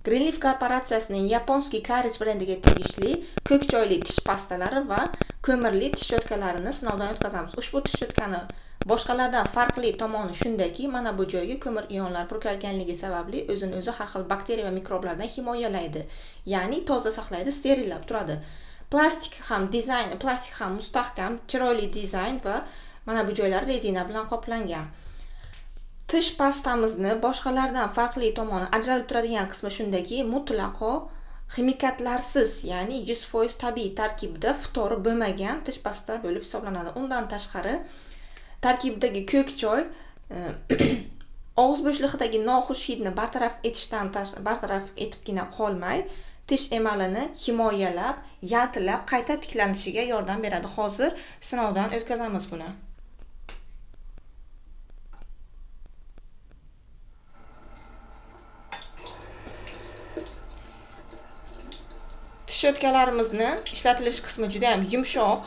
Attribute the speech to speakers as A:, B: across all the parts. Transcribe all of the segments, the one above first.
A: Greenleaf korporatsiyasining Японский Courage brendiga tegishli ko'k choyli tish pastalari va ko'mirli tish cho'tkalarini sinovdan o'tkazamiz. Ushbu tish cho'tkani boshqalardan farqli tomoni shundaki, mana bu joyga ko'mir ionlar purkalganligi sababli o'zini o'zi har xil bakteriya va mikroblardan himoyalaydi. Ya'ni toza saqlaydi, sterillab turadi. Plastik ham dizayn, plastik ham mustahkam, chiroyli dizayn va mana bu joylari rezina bilan qoplangan. Tish pastamizni boshqalardan farqli tomoni, ajralib turadigan qismi shundaki, mutlaqo ximikatlarsiz, ya'ni 100% tabiiy tarkibda ftor bo'lmagan tish pasta bo'lib hisoblanadi. Undan tashqari tarkibidagi ko'k choy og'iz bo'shlig'idagi noxush hidni bartaraf etibgina qolmay, tish emalini himoyalab, yaltillab qayta tiklanishiga yordam beradi. Hozir sinovdan o'tkazamiz buni. Tish cho'tkalarimizni ishlatilish qismi juda ham yumshoq.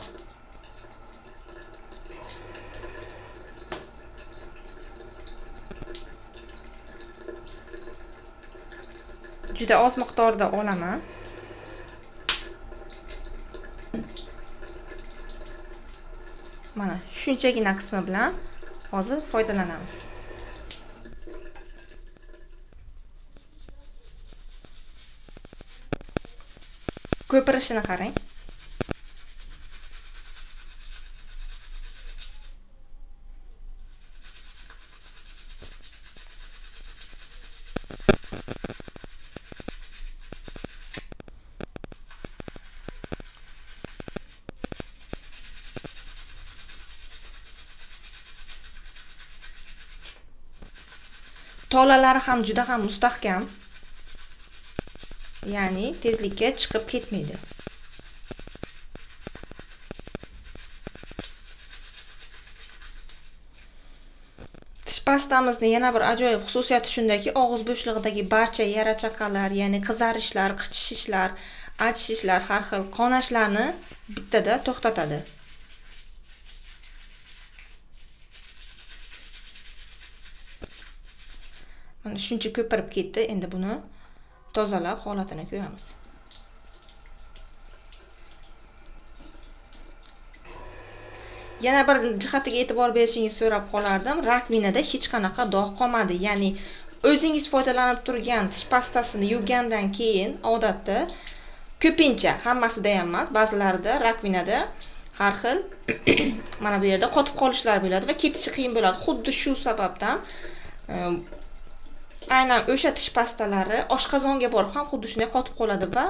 A: Juda oz miqdorda olaman. Mana shunchagina qismi bilan hozir foydalanamiz. Ko'pirishini qarang. Tolalari ham juda ham mustahkam. Ya'ni tezlikka chiqib ketmaydi. Tish pastamizni yana bir ajoyib xususiyati shundaki, og'iz bo'shlig'idagi barcha yara chaqalar, ya'ni qizarishlar, qichishishlar, achishishlar, har xil qonashlarni bittada to'xtatadi. Mana shuncha ko'pirib ketdi. Endi buni tozalab holatini ko'ramiz. Yana bir jihatiga e'tibor berishingizni so'rab qolardim. Rakvinada hech qanaqa dog' qolmadi. Ya'ni o'zingiz foydalanib turgan tish pastasini yuvgandan keyin odatda ko'pincha, hammasida ham emas, ba'zilarida rakvinada har xil mana bu yerda qotib qolishlar bo'ladi va ketishi qiyin bo'ladi. Xuddi shu sababdan aynan o'sha tish pastalari oshqozonga borib ham xuddi shunday qotib qoladi va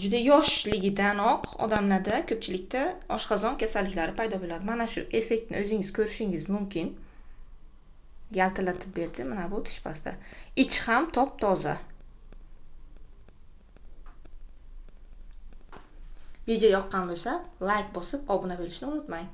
A: juda yoshligidanoq odamlarda, ko'pchilikda oshqozon kasalliklari paydo bo'ladi. Mana shu effektni o'zingiz ko'rishingiz mumkin. Yaltilatib berdi mana bu tish pasta. Ichi ham top-toza. Video yoqqan bo'lsa, like bosib obuna bo'lishni unutmang.